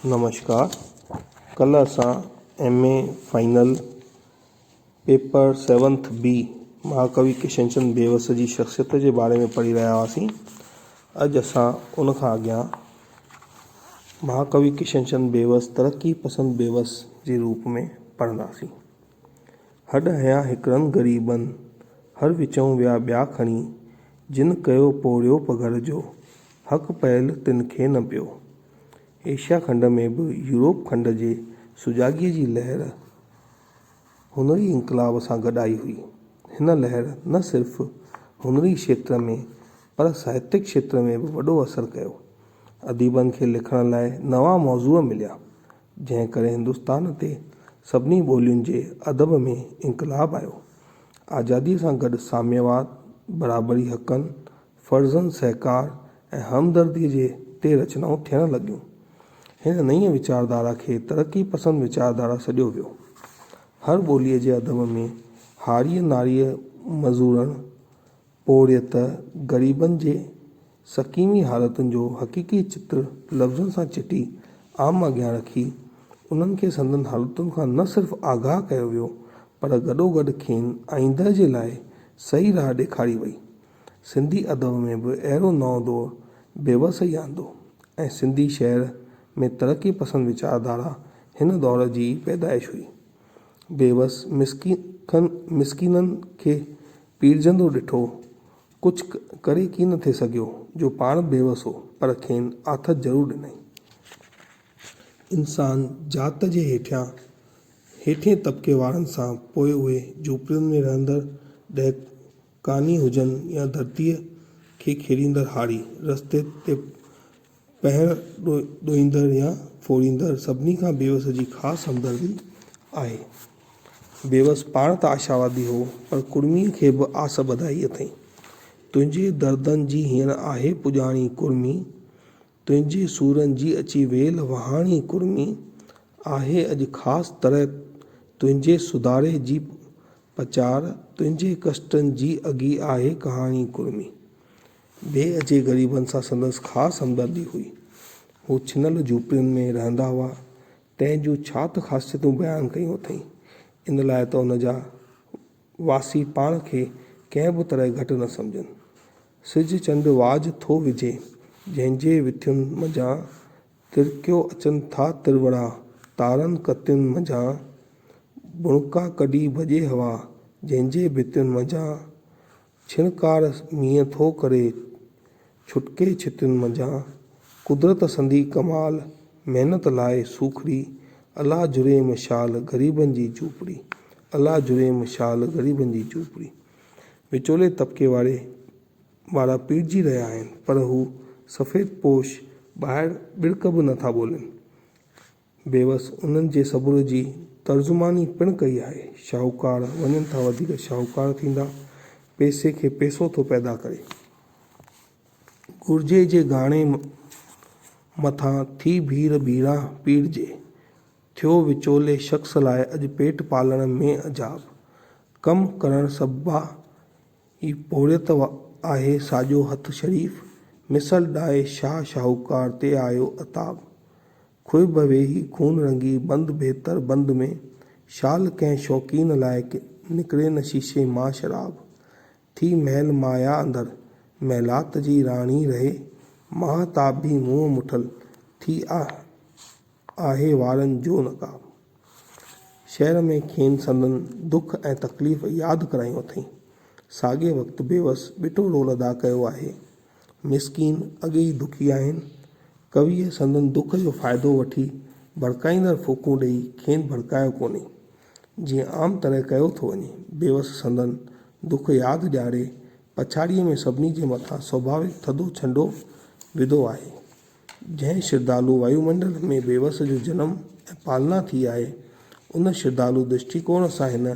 نمشڪار ڪلهه اسان M A final paper seventh B مهاڪوي Kishanchand بيوس جي شخصيت جي باري ۾ پڙهي رهيا هئاسين اڄ اسان ان کان اڳيان مهاڪوي ڪشنچند بيوس ترقي پسند بيوس جي روپ ۾ پڙهنداسين هڏ هنيا هڪڙن غريبن هر وچئون ويا ٻيا کڻي جن ڪيو پورهيو پگهر جو حق پيل تن کي نه پيو. ايشيا کنڊ ۾ به يورپ کنڊ جي سجاڳيء جي لهر هنري انقلاب سان گڏ آئي هئي. هن لهر نه صرف هنري کيتر ۾ پر ساهتيڪ کيتر ۾ به وڏو اثر ڪيو. اديبن کي لکڻ لاء نوان موضوع مليا، جنهن ڪري هندستان تي سڀني ٻولين جي ادب ۾ انقلاب آيو. آزاديء سان گڏ ساميواد، برابري حقن، فرضن، سهڪار ۽ همدرديء جي تي رچنائون ٿيڻ لڳيون. هن نئين ويچارڌارا کي ترقي پسند ويچارڌارا سڏيو ويو. هر ٻوليء جي ادب ۾ هاريء ناريء، مزورڻ، پورهيت، غريبن جي سقيمي حالتن جو حقيقي چتر لفظن سان چٽي عام اڳيان رکي، انهن کي سندن حالتن کان نه صرف آگاهه ڪيو ويو، پر گڏوگڏ کين آئينده جي لاء صحيح راهه ڏيکاري وئي. سنڌي ادب ۾ به اهڙو نئون دور بيوس ئي آندو ۽ سنڌي شعر ۾ ترقي پسند ويچارڌارا هن دور جي ئي پيدائش هئي. بيوس مسڪينن کي پيڙجندو ڏٺو، ڪجهه ڪري ڪين ٿي سگهيو جو پاڻ به بيوس هو پر کين آٿت ضرور ڏنائين. انسان ذات جي هيٺيان هيٺين طبقي وارن سان پوء اهي جهوپڙين ۾ رهندڙ ڏهڪ ڪاني هجن يا ڌرتيء کي کيڙيندڙ هاري، رستي تي پهڻ ڏوئيندڙ يا ڦوريندڙ سڀني کان بيوس جي خاص همدردي آهي. بيوس پاڻ ته آشاوادي هو، پر ڪڙميء کي به آس ٻڌائي اٿئين. تنهنجي دردن جي هينئر آهي پڄاڻي ڪڙمي، تنهنجي سورن جي اچي ويل وهاڻي ڪڙمي، آهي اڄ خاص طرح تنهنجي سڌاري جي پچار، تنهنجي ڪشٽن جي اڳي آهي ڪهاڻي ڪڙمي. بي اجهي غريبن سان سندس خاص همدردي هئي. هو ڇنل جهوپڙين ۾ رهندا هئا، تنهن جون ڇا ته خاصيتون بيان ڪيون اٿئي، ان لاء ته ان جا واسي پاڻ کي ڪنهن به طرح گهٽ نه سمجهن. سج چنڊ واجهه ٿو وجهي، جنهن جي وٿين منجهان ترڪيو اچن ٿا تروڙا، تارن ڪتين منجهان ڀڻڪا ڪڍي ڀڄي هوا، جنهن جي ڀتين منجهان ڇڻڪار مينهن ٿو ڪري ڇٽڪي ڇتين منجهان، قدرت سندي ڪمال محنت لاء سوکڙي، الا جريم شال غريبن جي جهوپڙي، الا جريم شال غريبن جي جهوپڙي. وچولي طبقي واري وارا پيڙجي رهيا آهن پر هو سفيد پوش ٻاهر ٻڙڪ به نٿا ٻولين. بيوس انهن جي صبر جي ترجماني پڻ ڪئي آهي. شاهوڪار وڃن ٿا وڌيڪ شاهوڪار ٿيندا. پئسي کي پئسو ٿو پيدا ڪري. گهرجي جي گهاڻي مٿان ٿي ڀير ڀيڙان پيڙجي. ٿيو وچولي شخص لاء اڄ پيٽ پالڻ ۾ عذاب. ڪم ڪرڻ سببا ئي پورهيت آهي ساڄو هٿ شريف، مثل ڏائي شاهه شاهوڪار تي آيو عتاب. خوب ويهي خون رنگي بند بهتر بند ۾، شال ڪنهن شوقين لاء نڪري نه شيشي مان شراب. ٿي محل مايا اندر، محلات جي راڻي رهي، ماهتاب ڀي منهن مٺل ٿي آهي وارن جو نقاب. شعر ۾ کين سندن دک ۽ تڪليف ياد ڪرايون اٿئين. ساڳئي وقت بيوس ٻٽو رول ادا ڪيو آهي. مسڪين اڳي ئي دکي آهن. ڪويء سندن دک جو فائدو وٺي ڀڙڪائيندڙ ڦوڪون ڏيئي کين ڀڙڪايو ڪونهي. جيئن عام طرح ڪيو ٿو وڃي. بيوس سندن دک ياد ڏياري پڇاڙيء ۾ سڀني جي مٿان سوڀاويڪ ٿڌو ڇنڊو وڌو آهي. جنهن شرڌالو وايومنڊل ۾ بيوس جو جنم ۽ پالنا ٿي آهي، ان شرڌالو درشٽيڪوڻ سان هن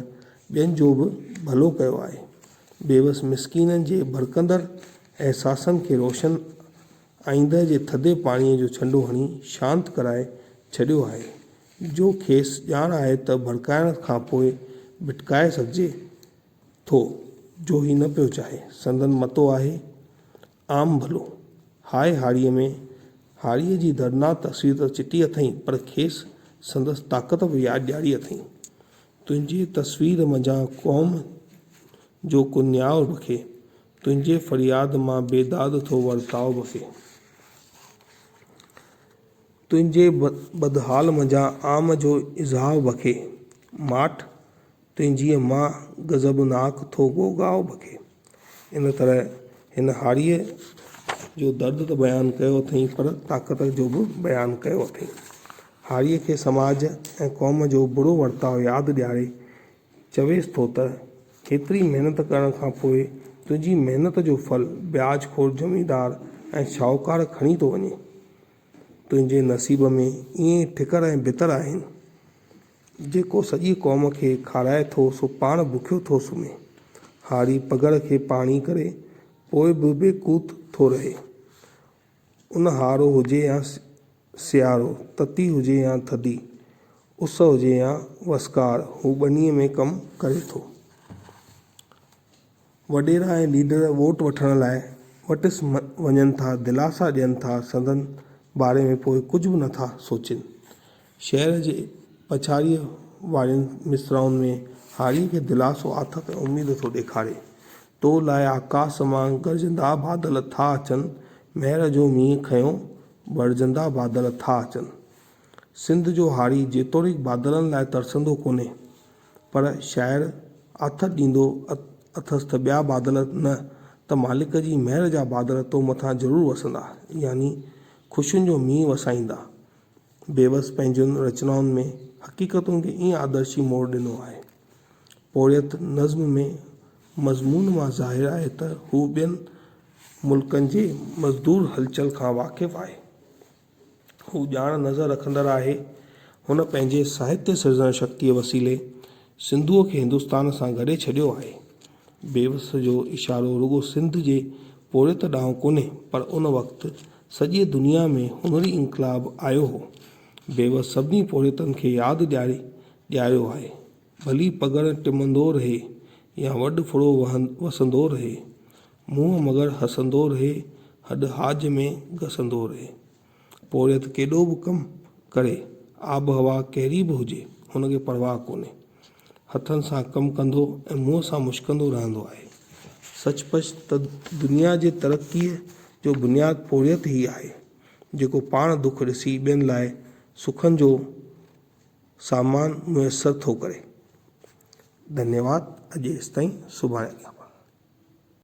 ٻين جو به ڀلو ڪيو آهي. بيوس مسڪينن جي ڀڙڪندڙ احساسن کي روشن آئينده جي ٿڌي پاڻيء جو ڇنڊو هڻي شانت ڪرائي ڇڏيو آهي، جو کيس ڄاڻ آهي ته ڀڙڪائڻ کان پوء ڀٽڪائي سگهجي ٿو، جو هي نه پيو چاهي. سندن متو آهي. عام ڀلو. هاء هاڙهيء ۾ هاريء جي دردناڪ تصوير ته چٽي اٿئي پر کيس سندس طاقت به ياد ڏياري اٿئي. تنهنجي تصوير منجهان قوم جو ڪو نياء بکي، تنهنجي فرياد مان بيداد ٿو ورتاء بکي. تنهنجي بدحال منجهان عام جو اظهاء بکي، ماٺ تنهنجيء مان غضبناڪ ٿو غوغاء بکي. ان طرح هن هاريء جو درد ته بيان ڪيو اٿئي پر طاقت جو به بيان ڪيو اٿئي. هاريء کي سماج ۽ قوم جو برو ورتاء ياد ڏياري چويس ٿو ته هيتري محنت ڪرڻ کان پوء تنهنجي محنت جو ڦل بياج خور زميندار ۽ شاهوڪار کڻي ٿو وڃي. تنهنجي نصيب ۾ ائين ئي ٺڪر ۽ ڀتر آهن. جيڪو سڄي قوم کي کارائي ٿو سو پاڻ بکيو ٿو سمهي. هاري پگهر کي پاڻي ڪري پوء به بي قوت ٿو رهي. اونهارو هجي يا سيارو، تتي هجي يا ٿڌي، اس هجي يا وسڪار هو ٻنيء ۾ ڪم ڪري ٿو. وڏيرا ۽ ليڊر ووٽ وٺڻ لاء وٽس وڃن ٿا، دلاسا ڏين ٿا، سندن باري ۾ پوء ڪجهه به نٿا سوچين. شعر جي پڇاڙيء وارين مصرعن ۾ هاريء کي دلاسو، آٿت ۽ اميد ٿو ڏيکاري. تو لاء آڪاس مان گرجندا بادل ٿا اچن، مهر جو مينهن کنيو ڀرجندا بادل ٿا اچن. سنڌ جو هاري جيتوڻيڪ بادلن لاء ترسندو ڪونهي، پر شاعر آٿت ڏيندو اٿس ته ٻيا بادل نه ته مالڪ جي مهر جا بادل تو مٿان ضرور وسندا، يعني خوشين جو مينهن وسائيندا. بيوس پنهنجين رچنائن ۾ حقيقتن کي ائين آدرشي موڙ ڏنو آهي. پورهيت نظم ۾ مضمون مان ظاهر آهي ته هو ٻين ملڪن جي مزدور هلچل کان واقف آهي. هو ڄاڻ نظر رکندڙ آهي. هن پنهنجي ساهتيه سرجڻ شڪتيء وسيلي سنڌوء کي هندستان سان گڏي ڇڏيو آهي. بيوس جو اشارو رڳو سنڌ جي پورهيت ڏانهن ڪونهي پر ان وقت سڄيء دنيا ۾ هنري انقلاب آيو هو. بيوس سڀني پورهيتن کي ياد ڏياري ڏياريو آهي. ڀلي پگهر ٽمندو رهي يا وڏ ڦڙو وسندو رهي، منهن مگر هسندو رهي، هڏ هاج ۾ گسندو رهي. پورهيت ڪيڏو به ڪم ڪري، آبهوا ڪهڙي به هجي، هن کي پرواهه ڪونهي. هٿن سان ڪم ڪندو ۽ منهن سان مشڪندو رهندو آهي. سچ پچ ته دنيا جي ترقيء جو بنياد پورهيت ئي آهي، جيڪو پاڻ دک ڏسي ٻين لاء سکن جو سامان ميسر ٿو ڪري. ڌنيواد اڄ ايستائين سڀاڻي اڳيان.